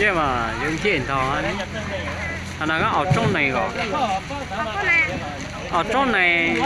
Ces mas yuav nce ntog, qhov no koj aus roob nees os. Aus roob nees.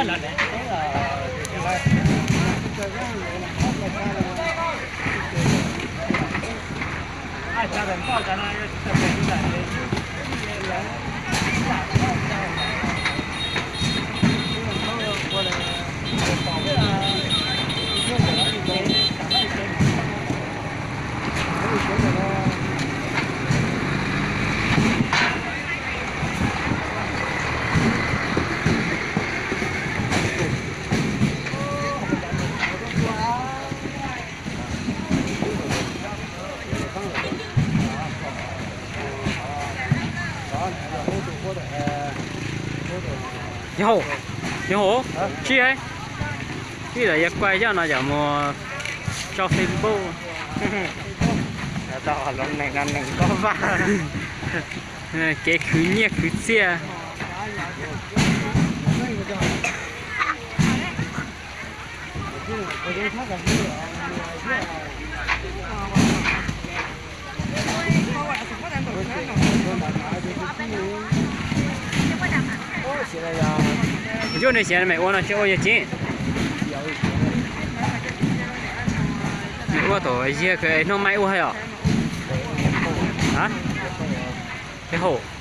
Yog, yog, tsis, ib los yog kuaj yog no yog mus tso Facebook. Tau los nees no nees koj vaj. Kev khwv nyiaj khwv txiaj. Yus ne xyov mej ua no tsis ua yog tseeb. Mej ua tom yag hnub maib ua os. Haum.